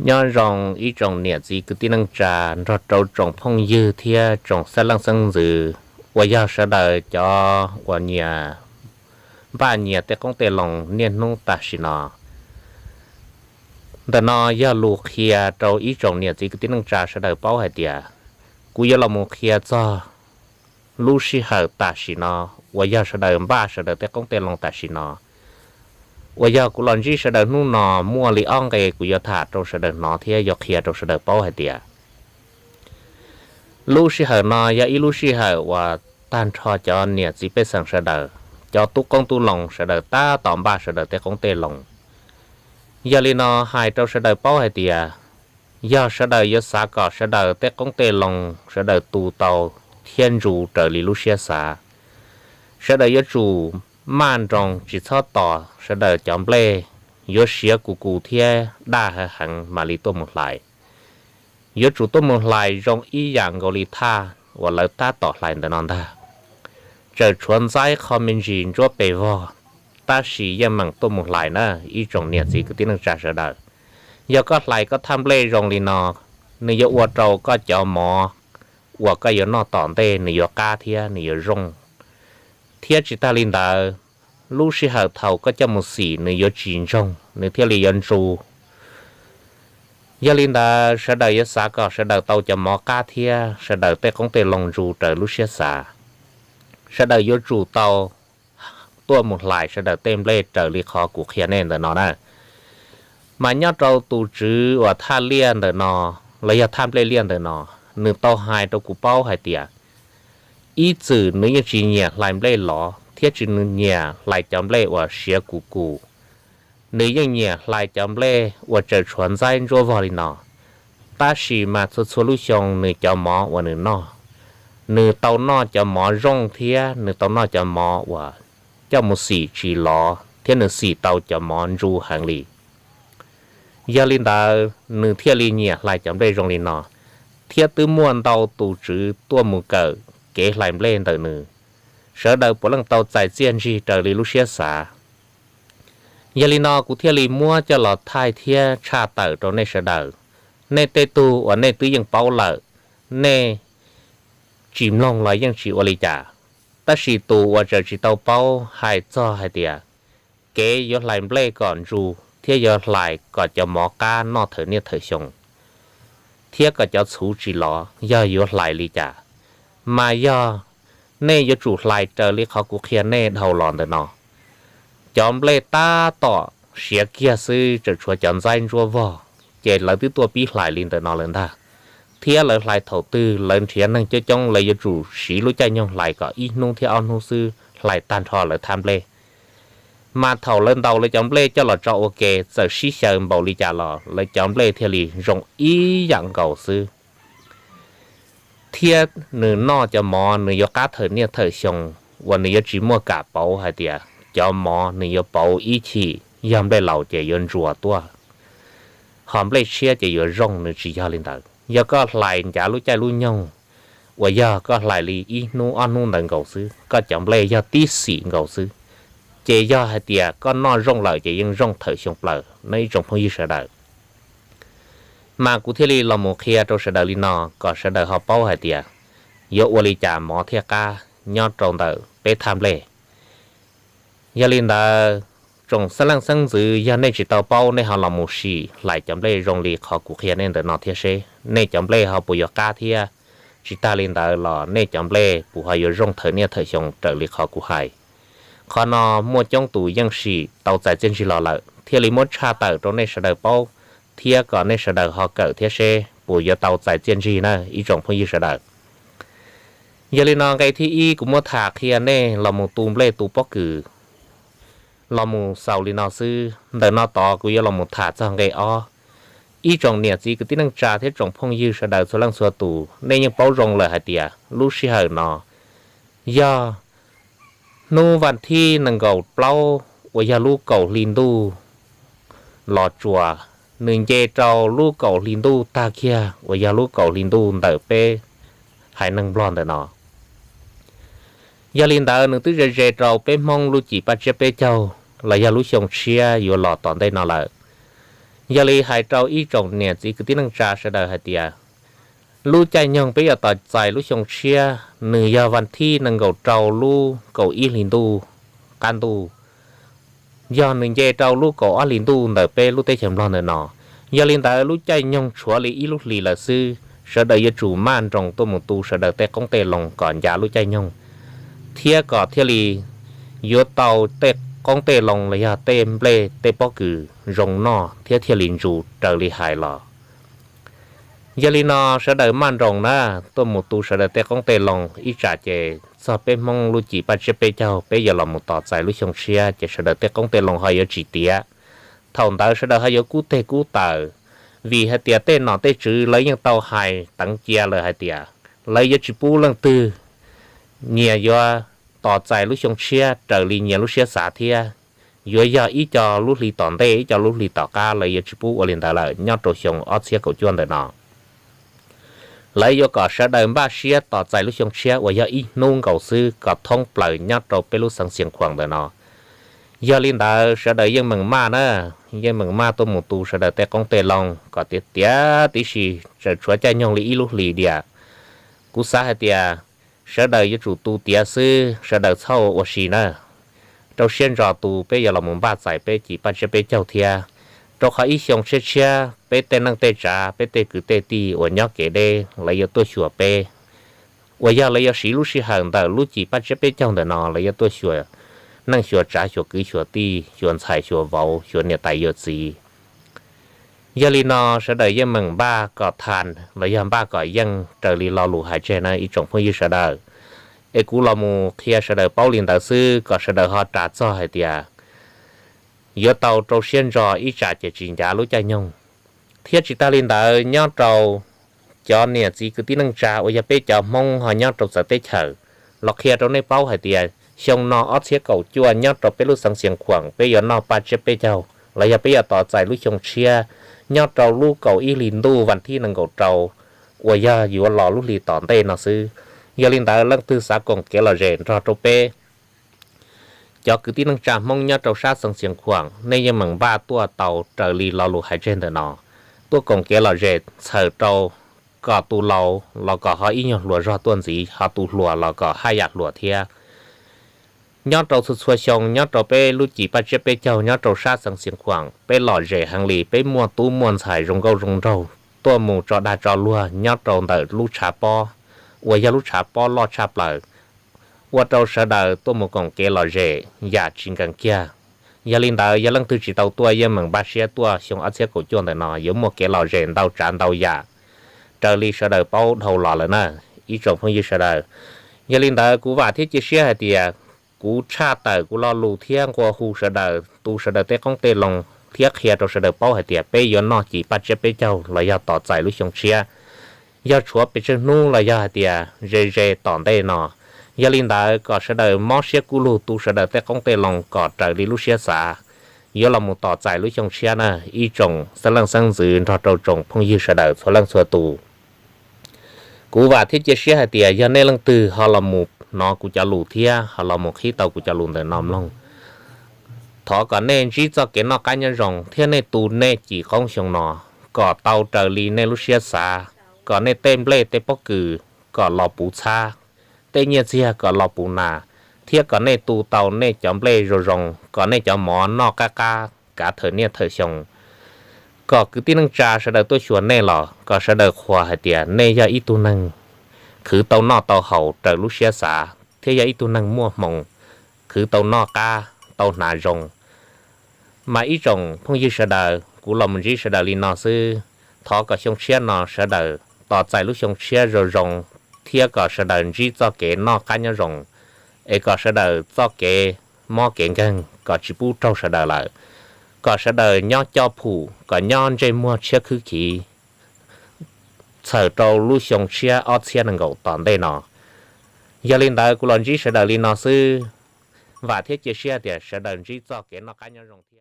Nyob zoo ib tsoom niam txiv kwv tij neej tsa nrog rau tsoom phooj ywg thiab tsoom xeeb leej xeeb ntxwv uas yog sawv daws cov uas nyias npaj nyias tej qoob tej loo niaj hnub tam sim no. Ntawm no yog lus qhia rau ib tsoom niam txiv kwv tij neej tsa sawv daws paub hais tias, kuv yuav los mus qhia txog lub sij hawm tam sim no uas yog sawv daws npaj sawv daws tej qoob tej loo tam sim no. Uas yog kuv los ntsib sawv daws hnub no, muaj li ob nqe kuv yuav tham rau sawv daws hnov thiab yuav qhia rau sawv daws paub hais tias, lub sij hawm no yog ib lub sij hawm uas tag nrho cov niam txiv pej xeem sawv daws, cov tub qoob tub loo sawv daws tab tom npaj sawv daws tej qoob tej loo. Yog li no hais rau sawv daws paub hais tias, yog sawv daws yuav xav kom sawv daws tej qoob tej loo sawv daws tu tau thiab ntsu raws li lub siab xav, sawv daws yuav tsum maj nroos tsis txhob tos sawv daws cov nplej, yuav siav kus kus thiab daj heev heev mam li tuaj mus hlais. Yuav tsum tuaj mus hlais zoo ib yam nkaus li thaj uas lawv tab tom hlais ntawm no ntag. Tseem tshuav ntxaib qho me ntsis ntsuab pes vog, tab sis yeej meem tuaj mus hlais na ib tsoom niam txiv kwv tij neej tsa sawv daws. Yog koj hlais koj thaj nplej zoo li no, nws yuav ua rau koj cov mov uas koj yuav noj tom ntej nws yuav qab thiab nws yuav zoo. Thiab tsis tag li ntawd, lub sij hawm thaum koj coj mus xim nws yuav tsis ntsoog, nws thiaj li yuav ntsu. Yog li ntawd, sawv daws yuav xav kom sawv daws tau cov mov qab thiab sawv daws tej qoob tej loo ntsu raws lub siab xav, sawv daws yuav tsum tau tuaj mus hlais sawv daws tej nplej raws li qhov kuv qhia nej ntawm no na. Mas nyob rau tus tswv uas thaj liaj ntawm no, los yog thaj nplej liaj ntawm no, nws tau hais rau kuv paub hais tias, ib txwm nws yeej tsis nyiam hlais nplej lov thiab tsis nyiam hlais cov nplej uas siav kus kus. Nws yeej nyiam hlais cov nplej uas tseem tshuav ntxaib ntsuab vog li no. Tab sis mas txhua txhua lub xyoo nws cov mov uas nws noj, nws tau noj cov mov zoo thiab nws tau noj cov mov uas coj mus xim tsis lov thiab nws xim tau cov mov ntsu heev li. Yog li ntawd, nws thiaj li nyiam hlais cov nplej zoo li no, thiab twb muaj ntau tus tswv tuaj mus kawm kev hlais nplej ntawm nws. Sawv daws puav leej tau txais txiaj ntsig raws li lub siab xav. Yog li no kuv thiaj li muab coj los thaij thiab tshaj tawm rau nej sawv daws. Nej tej tug uas nej twb yeej paub lawm, nej tsis mloog los yeej tsis ua li cas. Tab sis tus uas tseem tsis tau paub hais txog hais tias, kev yuav hlais nplej kom ntsu thiab yuav hlais kom cov mov qab noj thawm niaj thawm xyoo, thiab kom cov txhuv tsis lov yog yuav hlais li cas. Mas yog nej yuav tsum hlais raws li qhov kuv qhia nej dhau los ntawm no. Cov nplej tab tom siav kiag xwb tseem tshuav cov ntxaib ntsuab vog, ces lawv twb tuaj pib hlais li ntawm no lawm ntag. Thiab lawv hlais thaum twg lawv nrhiav neeg coob coob, lawv yuav tsum siv lub caij nyoog hlais kom ib hnub thiab ob hnub xwb hlais tag nrho lawv thaj nplej. Mas thaum lawv ntaus lawv cov nplej coj los tso ua ke, txawm sib xyaw npaum li cas los lawv cov nplej thiaj li zoo ib yam nkaus xwb. Thiab nws noj cov mov nws yuav qab thawm niaj thawm xyoo, uas nws yuav tsis muaj kam pauv hais tias cov mov nws yuav pauv ib chim yog nplej laus ces yuav ntsuas tuaj, ho nplej tshiab ces yuav zoo. Nws tsis yog li ntawd. Yog koj hlais ncav lub caij lub nyoog uas yog koj hlais li ib hnub ob hnub ntawd nkaus xwb, koj cov nplej yog tib xim nkaus xwb, ces yog hais tias koj noj zoo lawm ces yeej zoo thawm xyoo plaws no ib tsoom phooj ywg sawv daws. Mas kuv thiaj li los mus qhia rau sawv daws li no kom sawv daws ho paub hais tias yuav ua li cas mov thiaj qab nyob rau ntawm peb thaj nplej. Yog li ntawd, tsoom xeeb leej xeeb ntxwv, yog nej tsis tau paub, nej ho los mus sim hlais cov nplej zoo li qhov kuv qhia nej ntawm no thiab seb nej cov nplej ho puas yuav qab thiab. Tsis tag li ntawd los nej cov nplej puas ho yuav zoo thawm niaj thawm xyoo raws li qhov kuv hais. Qhov no muaj coob tus yeej sim tau txais txiaj ntsig los lawm, thiaj li muab tshaj tawm rau nej sawv daws paub, thiab kom nej sawv daws ho kawm thiab seb puas yuav tau txais txiaj ntsig na ib tsoom phooj ywg sawv daws. Yog li no nqe thib ib kuv muab tham qhia nej los mus tu nplej tu pob kws los mus xaus li no xwb. Ntawm no tod kuv yuav los mus tham txog nqe ob. Ib tsoom niam txiv kwv tij neej tsa thiab tsoom phooj ywg sawv daws txhua leej txhua tus, nej yeej paub zoo lawm hais tias lub sij hawm no yog hnub vas thib nees nkaum plaub uas yog lub kaum hli ntuj los tsuas, nws nce rau lub kaum hli ntuj tag kiag uas yog lub kaum hli ntuj ntawm peb haiv neeg Nplog ntawm no. Yog li ntawd nws twb ze ze rau peb Hmoob lub cim paj tsiab peb caug los yog lub xyoo tshiab yuav los tom ntej no lawm. Yog li hais rau ib tsoom niam txiv kwv tij neej tsa sawv daws hais tias, lub caij nyoog peb yuav tos txais lub xyoo tshiab nws yog vas thib nees nkaum rau lub kaum ib hlis ntuj qab ntuj, yog nws nce rau lub kaum ob hlis ntuj ntawm peb lub teb chaws Nplog ntawm no. Yog li ntawd lub caij nyoog tshuav li ib lub hlis lawm xwb, sawv daws yuav tsum maj nroos tuaj mus tu sawv daws tej qoob tej loo kom ncav lub caij nyoog, thiab kom thiaj li yuav tau tej qoob tej loo los yog tej nplej tej pob kws zoo noj thiab thiaj li ntsu raws li hais los. Yog li no sawv daws maj nroos na, tuaj mus tu sawv daws tej qoob tej loo, ib tsam ces txog peb Hmoob lub cim paj tsiab peb caug peb yuav los mus tos txais lub xyoo tshiab ces sawv daws tej qoob tej loo ho yuav tsis tiav. Thaum ntawd sawv daws ho yuav kub teg kub taws, vim hais tias tej nom tej tswv lawv yeej tau hais teev cia lawm hais tias lawv yuav tsis pub leej twg nyias yuav tos txais lub xyoo tshiab raws li nyias lub siab xav thiab. Yuav yog ib co lub hli tom ntej ib co lub hli tom qab lawv yuav tsis pub ua li ntawd lawm nyob rau xyoo ob txhiab kaum cuaj ntawm no. Lawv yuav kom sawv daws npaj siab tos txais lub xyoo tshiab uas yog ib hnub nkaus xwb kom thoob plaws nyob rau peb lub xeev Xiav Khuam ntawm no. Yog li ntawd sawv daws yeej meem maj na, yeej meem maj tuaj mus tu sawv daws tej qoob tej loo kom tiav tiav tib si, tseem tshuav caij nyoog li ib lub hlis diam. Kuv xav hais tias sawv daws yuav tsum tu tiav xwb, sawv daws txhob ua si na. Rau siab ntso tu, peb yuav los mus npaj txais peb cim paj tsiab peb caug thiab. Rau qhov ib xyoo tshiab tshiab peb tej neej tej tsav, peb tej kwv tej tij uas nyob kev deb lawv yuav tuaj xyuas peb, uas yog lawv yuav siv lub sij hawm ntawm lub cim paj tsiab peb caug ntawm no lawv yuav tuaj xyuas neej xyuas tsav, xyuas kwv xyuas tij, xyuas ntxhais xyuas vauv, xyuas niam tais yawm txiv. Yog li no sawv daws yeej meem npaj kom tham los yog npaj kom yeej raws li lo lus hais tseg na ib tsoom phooj ywg sawv daws. Es kuv los mus qhia sawv daws paub li ntawd xwb kom sawv daws ho ras txog hais tias yuav tau rau siab ntso, ib tsam ces tsis ncav lub caij nyoog. Thiab tsis tas li ntawd, nyob rau cov niam txiv kwv tij neej tsa uas yog peb cov Hmoob ho nyob rau txawv teb chaws, los qhia rau nej paub hais tias xyoo no ob txhiab kaum cuaj nyob rau peb lub xeev Xiav Khuam peb yuav noj paj tsiab peb caug los yog peb yuav tos txais lub xyoo tshiab nyob rau lub kaum ib hlis ntuj vas thib nees nkaum rau uas yog yuav los lub hlis tom ntej no xwb. Yog li ntawd leej twg xav koom kev lom zem nrog rau peb cov kwv tij neej tsa Hmoob nyob rau sab xeev Xiav Khuam, nej yeej meem npaj tuaj tau raws li lo lus hais tseg ntawm no, tuaj koom kev lom zem txhawm rau kom tus laus los kom ho ib nyuag hluas zog tuaj ntxiv, ho tus hluas los kom haj yam hluas thiab. Nyob rau txhua txhua xyoo nyob rau peb lub cim paj tsiab peb caug nyob rau sab xeev Xiav Khuam peb lom zem heev li, peb muaj tub muaj ntxhais zoo nkauj zoo nraug tuaj mus tso dag tso luag nyob rau ntawm lub tshav pob uas yog lub tshav pob loj tshaj plaws, ua rau sawv daws tuaj mus koom kev lom zem yam tsis nkees kiag. Yog li ntawd yog leej twg tsis tau tuaj yeej meem npaj siab tuaj xyoo ob txhiab kaum cuaj ntawm no yuav muaj kev lom zem ntau tsav ntau yam raws li sawv daws paub dhau los lawm na ib tsoom phooj ywg sawv daws. Yog li ntawd kuv vam thiab cia siab hais tias kuv tshaj tawm kuv lo lus thiab nqua hu sawv daws tu sawv daws tej qoob tej loo thiab qhia rau sawv daws paub hais tias peb yuav noj cim paj tsiab peb caug los yog tos txais lub xyoo tshiab yog tshuav pes tsawg hnub los yog hais tias ze ze tom ntej no. Yog li ntawd kom sawv daws mob siab kub lug tu sawv daws tej qoob tej loo kom raws li lub siab xav, yuav los mus tos txais lub xyoo tshiab na ib tsoom xeeb leej xeeb ntxwv nrog rau tsoom phooj ywg sawv daws txhua leej txhua tus. Kuv vam thiab cia siab hais tias yog nej leej twg ho los mus hnov kuv cov lus thiab ho los mus qhib tau kuv cov lus ntawm no mloog, thov kom nej ntsib txoj kev noj qab nyob zoo thiab nej tu nej cim qoob xyoo no kom tau raws li nej lub siab xav, kom nej tej nplej tej pob kws kom los puv txhab, tej nyiaj txiag kom los puv nas, thiab kom nej tu tau nej cov nplej zoo zoo, kom nej cov mov noj qab qab kav thawm niaj thawm xyoo. Kom kwv tij neej tsa sawv daws tuaj xyuas nej los kom sawv daws qhuas hais tias nej yog ib tug neeg khwv tau noj tau haus raws lub siab xav thiab yog ib tug neeg muaj hmoo khwv tau noj qab tau hnav zoo. Mas ib tsoom phooj ywg sawv daws, kuv los mus ntsib sawv daws li no xwb. Thov kom xyoo tshiab no sawv daws tos txais lub xyoo tshiab zoo zoo thiab kom sawv daws ntsib txoj kev noj qab nyob zoo, es kom sawv daws txoj kev mob kev nkeeg kom tsis pub raug sawv daws lawm, kom sawv daws nyob coj phum kom nyob ntsej muag tshiab khwb khiv txhawm rau lub xyoo tshiab ob txhiab nees nkaum tom ntej no. Yog li ntawd kuv los ntsib sawv daws li no xwb, vam thiab cia siab tias sawv daws ntsib txoj kev noj qab nyob zoo thiab.